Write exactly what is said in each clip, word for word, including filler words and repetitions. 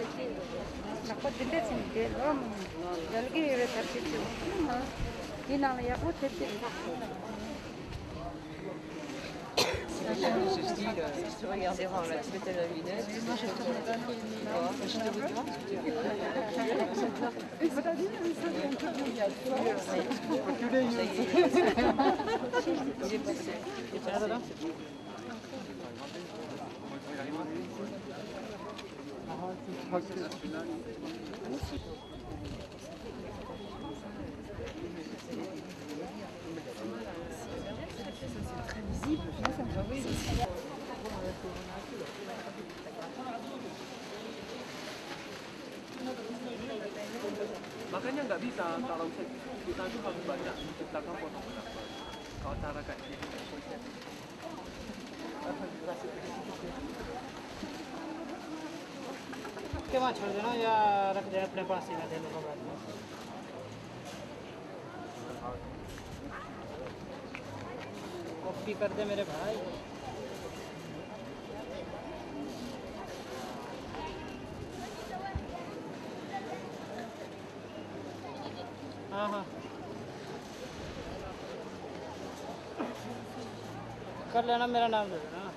ལག་པ་འདི་འདྲས་ཟིན་ཏེ་ལོ་མང་རྒྱལ་གྱི་ཡོད་པའི་ཐབས་ཤེས་ཀྱི་འོག་ནས་འདི་ནང་ལ་ཡག་པོ་ཐེབས་ཏེ། Regardez, vous savez, un peu bien. Il est passé. Makanya nggak bisa kalau saya kita tuh harus banyak menciptakan fotografer. Kalau cara kayak ini nggak bisa. के वहाँ छोड़ देना या रख दे अपने पास ही, ना देने को बात। कॉपी कर दे मेरे भाई। हाँ, हाँ। कर लेना, मेरा नाम दे देना।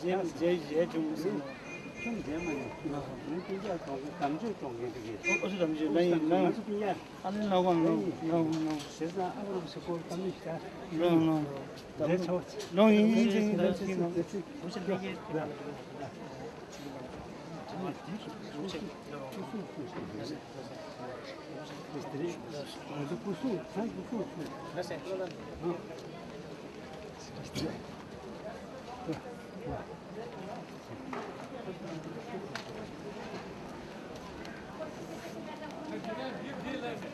རྗེས་རྗེས་རྗེས་བྱུང་ཟིན་ནོ། ཁྱོད་རྗེས་མ་ཡིན། ང་སྤུན་ཀྱག་གྲོངས་གི་དམ་ཆོས་གྲོངས་གི་འདུག་གི། ཨོ་ཨོ་སུ་དམ་ཆོས་ང་ཡིན། ང་ཡིན། ང་ཚོ་སྤུན་ཀྱག་ཨ་ནི་ལོག་གང་ལོག་ལོག་ལོག་ཟེར་ཙང་ཨ་ཁུ་རུ་སི་ཀོ་གཏམ་མི་ཤ་ལོག་ལོག་ལོག་ཡིན་ཡིན་ཡིན་ཡིན་ཡིན།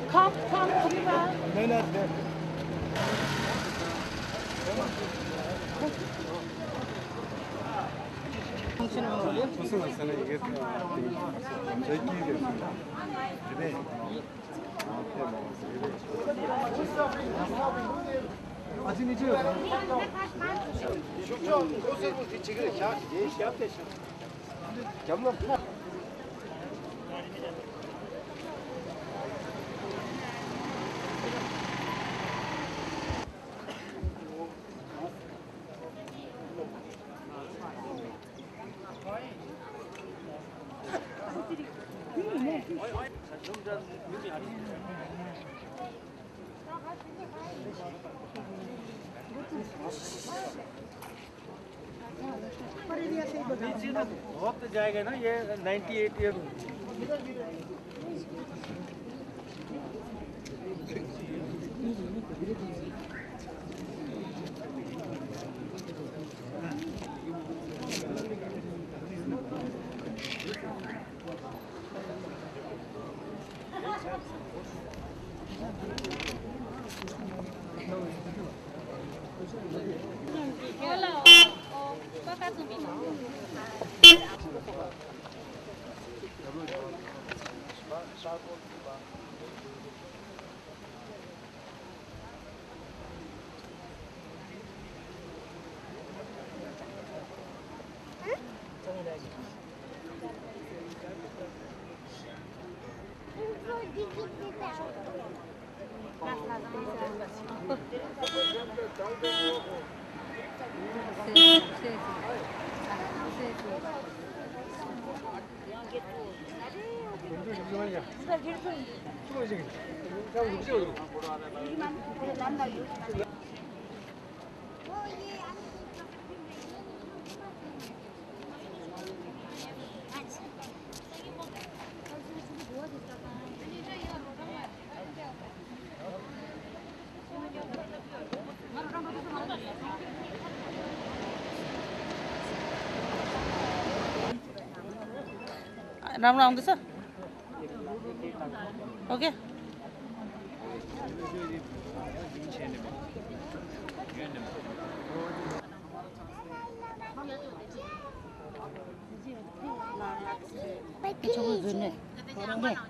Come, come, come back. बहुत जाएगा ना ये नाइंटी एट ईयर। राम राम आउँदैछ। Okay.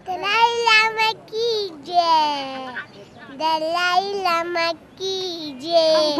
Dalai Lama ki jai. Dalai Lama ki jai.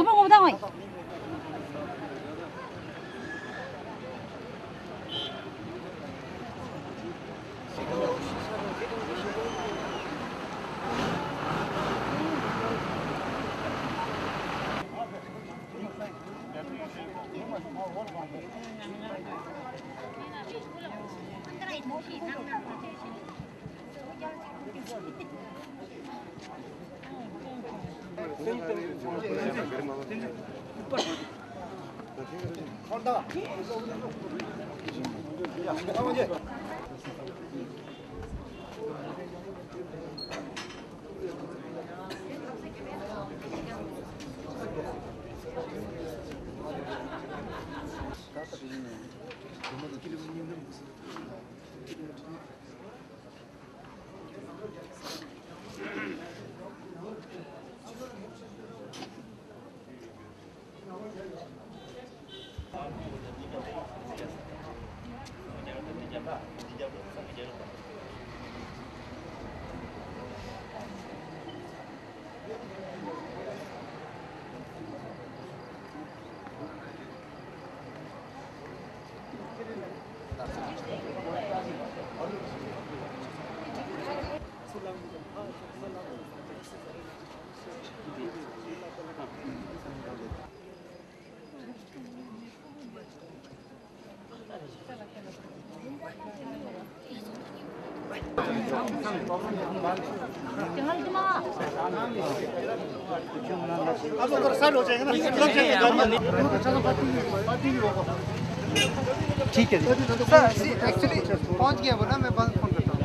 ठीक है जी। सर, एक्चुअली पहुंच गया वो ना, मैं बाद फोन करता हूँ।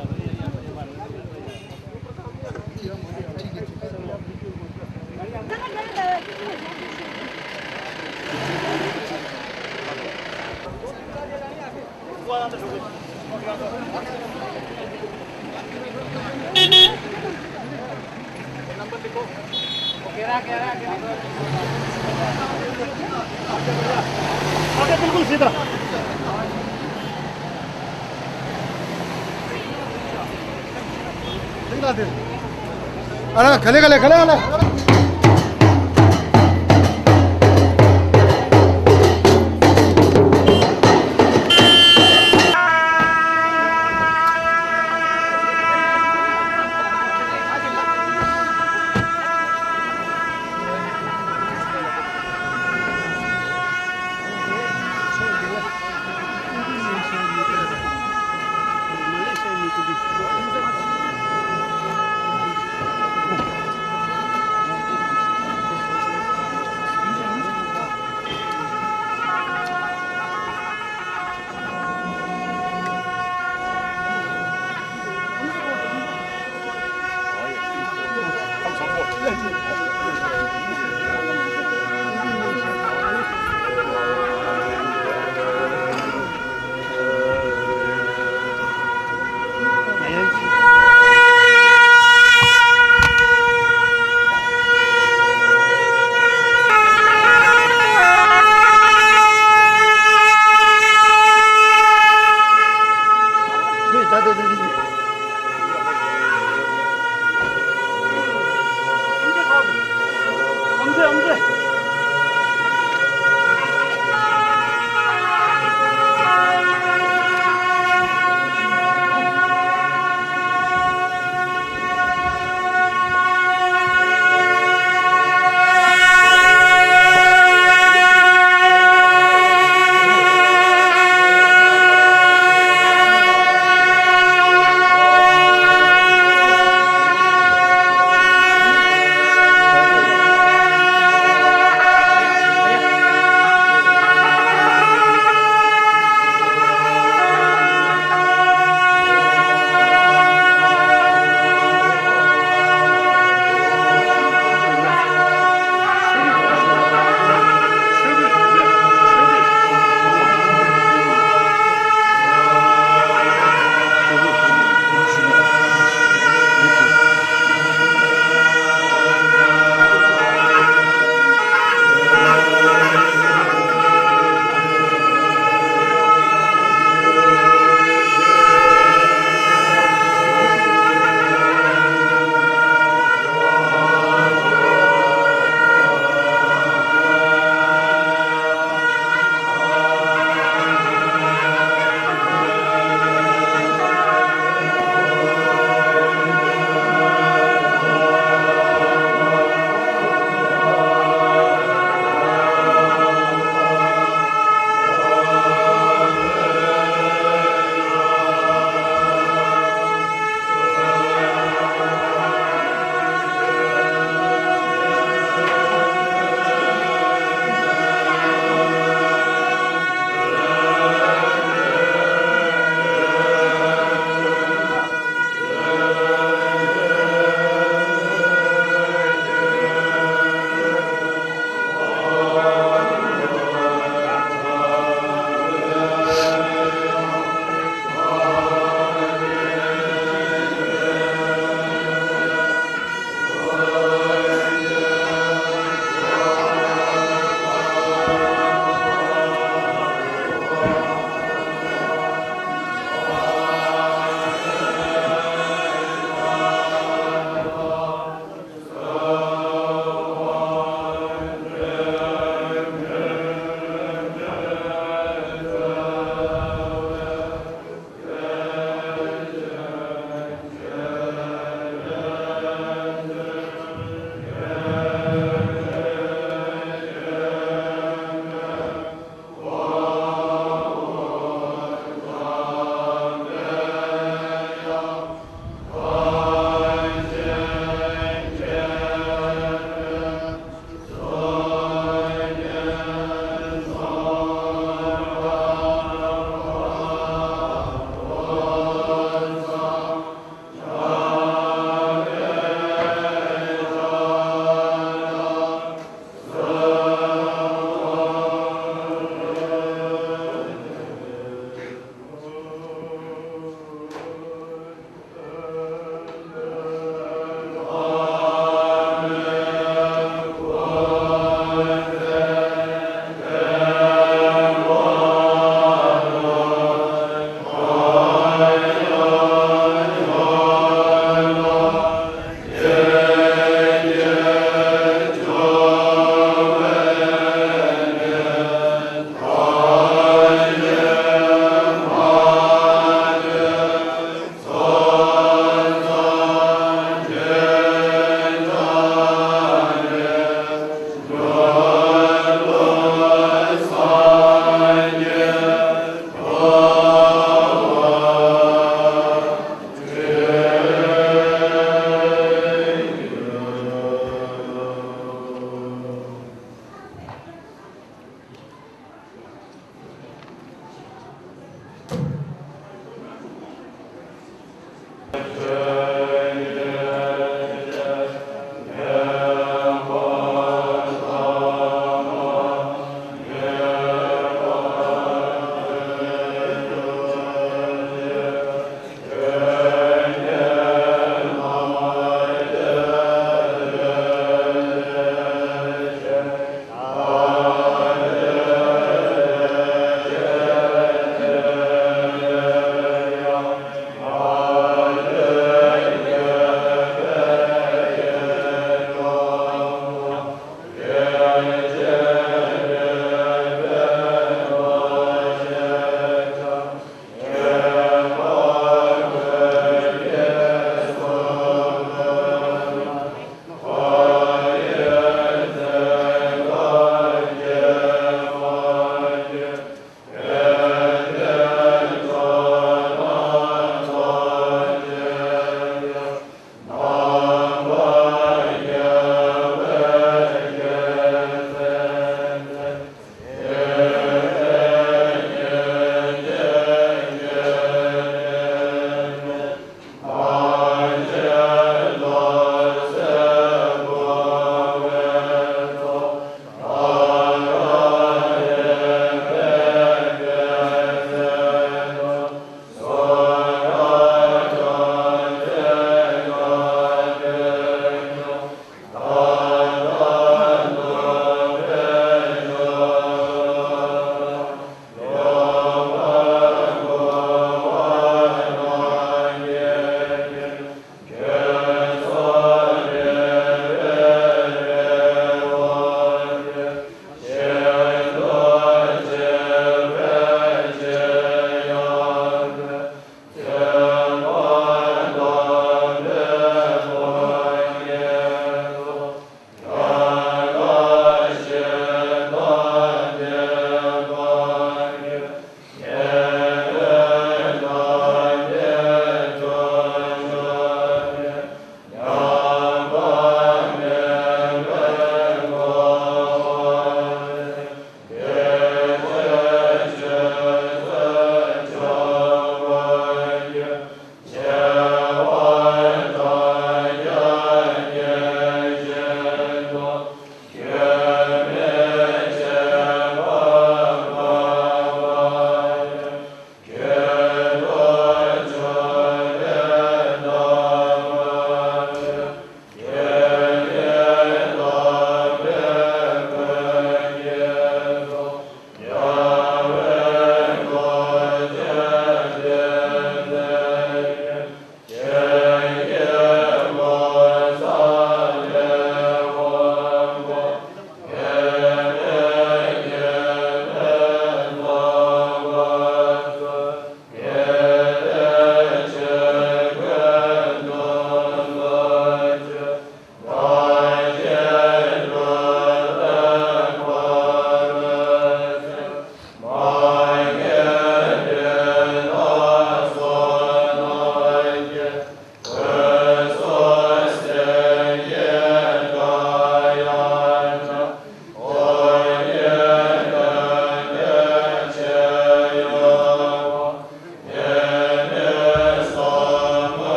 ठीक है, ठीक है। आगे बिल्कुल सीधा। अरे, खले, खले, खले, खले।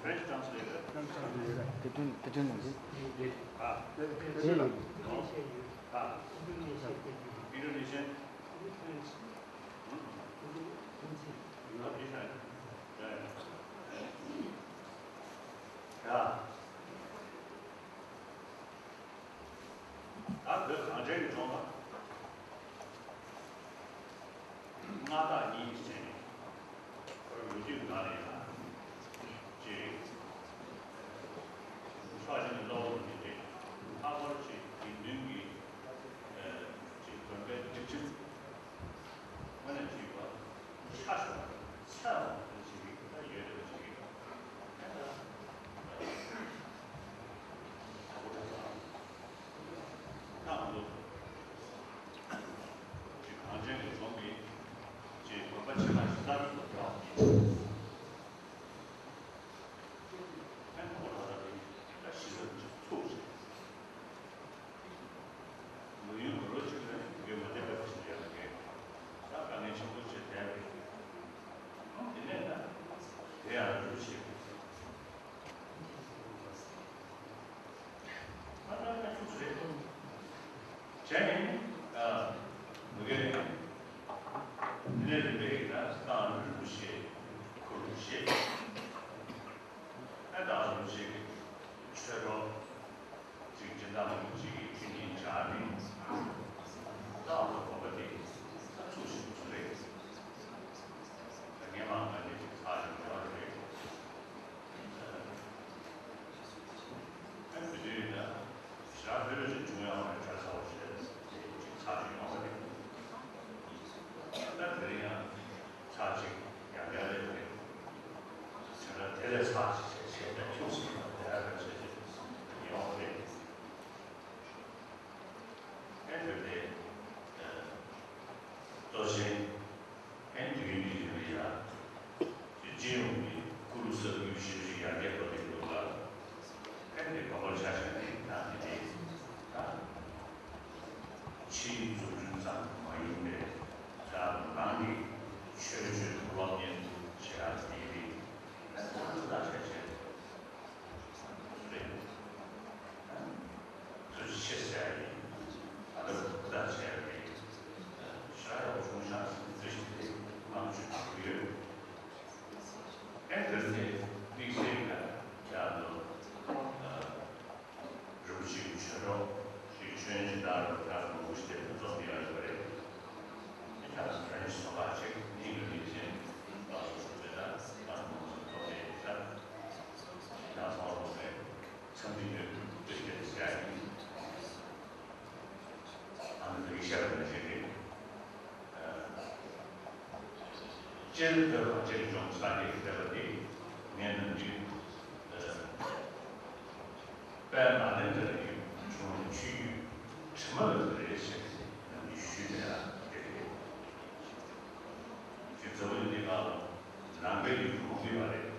French translator. དེ་དོན་དེ་དོན་ནང་གི། ཨ། དེ་ལ། ཨ། Indonesian. ཡ། ད་བོད་གངས་ཅན་གྱི་ལྗོངས་ལ་མངའ་བདག་གཉིས་བྱས་ནས། ཁོར་ལོ་རྒྱུས་ནང་ནས་ཡང་ཅིག་ཕྱོགས་གཅིག་ནས་བློ་བཟང་མི་འགྲིག་ལྷག་པར་ཅིག་དགེ་འདུན་གྱི་ཅིག་དགོན་པའི་སྒྲིག་ཁྲིམས་དངོས་གནས་ཅིག་ཆ་ཤོར་བ་ཚད་ལོངས་པ་ཅིག་ད་ཡོད་རེད་པ་ཅིག་ད། གཞན་ནི། ཨ། མུ་གེ་ནི། དེ་ནས་རིམ་པས་ཡིན་ན་རྟ་དབང་རིན་པོ་ཆེ། ཁུ་རུ་ཤེས། ཨ། རྟ་དབང་རིན་པོ་ཆེ་གི་ཆོས་གྲོགས་ཅིག་སྦྱིན་བདག་མང་པོ་ཅིག་གིས་ཁྱོད་ཉིད་བྱ་མིན། རྟ་དབང་དུ་གོམ་པ་དེ་ཚུགས་ཤིག་ཚུགས་རེད། ད་ངས་མ་ག་ནས་ཅིག་ཚར་ཞིག་འགྲོ་བ་རེད། ཨ། དེ་དུས་ཡིན་ན་ཞྭ་བོད་ལ་ཅིག་བྱུང་ཡོང་བའི་གྲྭ་ཚ་བོ་ཞེས་དེ་ཅིག་ཚར་ཞིག་ཡོང་བ་རེད། ད་དེ་རིང་ཡང་ཚར་ཅིག་ཡང་བསྐྱར་རེད་རེད། དེ་ལ་དེ་ལས་ཚར་ཅིག་བྱས་བྱས་ནས་ཁྱུག་ཙམ་དེ་ལ་བྱས་ཏེ་ཡོང་བ་རེད། ཨེ་དེ་དེ། ལྟོ་ཆེན། ཨེ་དུས་ཡུན་འདི་ཡིན་པ་ཡ། སྤྱི་ཡོངས་ཀྱི་ཀུ་རུ་ས་ཁུལ་ཞབས་ཞུ་ཡར་རྒྱས་འགྲོ་གི་འདུག་ལ། ཨེ་འདི་གོ་བར་ཆ་བཞག་ནས་ད་འདི་འདི། ད། ཕྱིའི་འཛུགས་སྐྲུན་ཙམ་མ་ཡིན་པའི། ད་ནང་གི་ཆོས་སྤྱོད་སློབ་གཉེར་བྱེད་ཡག་འདི་འདི། ཨེ་ད་ད་ད་བྱས་བྱས། རེད། ཐུགས་རྗེ་ཆེ་ཟེར་ཡ་ཡིན། ད་ལྟ་ཁུག་རྟ་བྱས་པའི་ཤ་ཡག་ཆུང་ཤག་ཚིག་དེ་མང་ཆུ་དག་ཡོད། ཨེ་དེར་ནས་དམིགས་བསལ་གྱི་རྒྱ་མཚོ་རིན་པོ་ཆེའི་ཆོས་གྲོགས་ཀྱི་ཆོས་ཉིད་དང་རོགས་ཁྱབ་མང་པོ་ཞིག་དེ་ཚོ་འདི་ཡང་ཡོད་རེད། ཨེ་ད་ལྟ་ཕྲན་ཞིག་སོ་ཁ་ཅིག་ཉིད་ཀྱི་མིང་ཅན་ལ་སོགས་པའི་ད་ང་ཚོ་ཚོ་དེ་ད་ཡང་ཚོགས་རོགས་པའི། འཚམས་འདྲི་ཡོད། བཀྲ་ཤིས་བདེ་ལེགས་ཟེར་ཡ་ཡིན། ཨ་ནི་ད་ཡིག་ཤར་བ་ནང་བཞིན་རེད། སྤྱིར་བོད་གངས་ཅན་ལྗོངས་ས་སྐྱེས་ཀྱི་བསྟན་པ་འདི་ངས་ནམ་རྒྱུན་དཔལ་ནཱ་ལེནྡྲ་ལ་ཡོད་བྱུང་བའི་ཆོས་བརྒྱུད་དྲི་མ་ལ་རེ་ཞིག་ནམ་རྒྱུན་ཞུས་ནས་ལ་དེ་རེད། ཅིག་རྫ་བོ་ཡིན་དེ་ག་ལ་ནང་པའི་ཡུལ་གྲུ་མང་པོ་ཡོད་པ་རེད།